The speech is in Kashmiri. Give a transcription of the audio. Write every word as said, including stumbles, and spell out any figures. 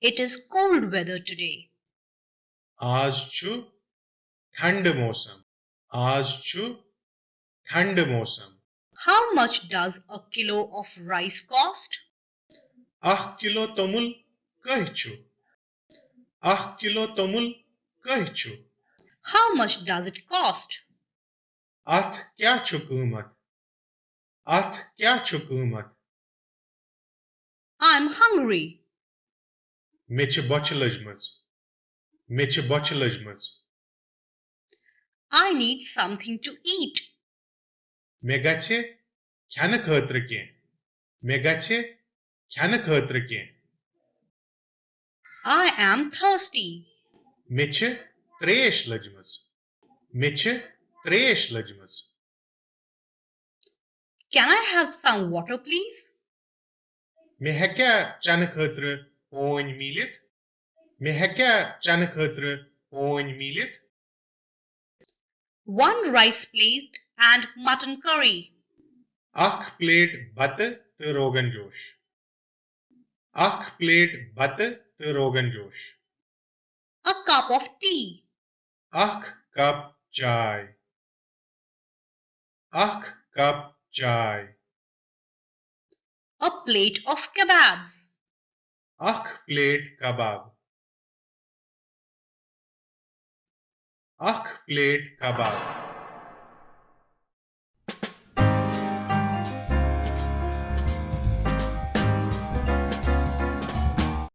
It is cold weather today. آز چھُ ٹھنڈٕ موسم۔ آز چھُ ٹھنڈٕ موسم۔ How much does a kilo of rice cost? اکھ کلو توٚمُل کٔہۍ چھُ؟ اکھ کلو توٚمُل کٔہۍ چھُ؟ How much does it cost? اتھ کیٛاہ چھُ قۭمتھ؟ اتھ کیٛاہ چھُ قۭمتھ؟ I'm hungry. مےٚ چھِ بۄچھِ لٔجمٕژ۔ مےٚ چھِ بۄچھِ لٔجمٕژ۔ I need something to eat. مےٚ گژھِ کھٮ۪نہٕ خٲطرٕ کینٛہہ۔ مےٚ گژھِ کھٮ۪نہٕ خٲطرٕ کینٛہہ۔ I am thirsty. مےٚ چھِ ترٛیش لٔجمٕژ۔ مےٚ چھِ ترٛیش لٔجمٕژ۔ Can I have some water, please? مےٚ ہیٚکیٛاہ چنہٕ خٲطرٕ پونۍ میٖلِتھ؟ مےٚ ہیٚکیٛاہ چنہٕ خٲطرٕ پونۍ میٖلِتھ؟ One rice plate and mutton curry. اکھ پلیٹ بتہٕ تہٕ روغن جوش۔ اکھ پلیٹ بتہٕ تہٕ rogan josh. A cup of tea. اکھ کپ چاے۔ اکھ کپ چاے۔ A plate of kebabs. اکھ پلیٹ کباب۔ اکھ پلیٹ کباب۔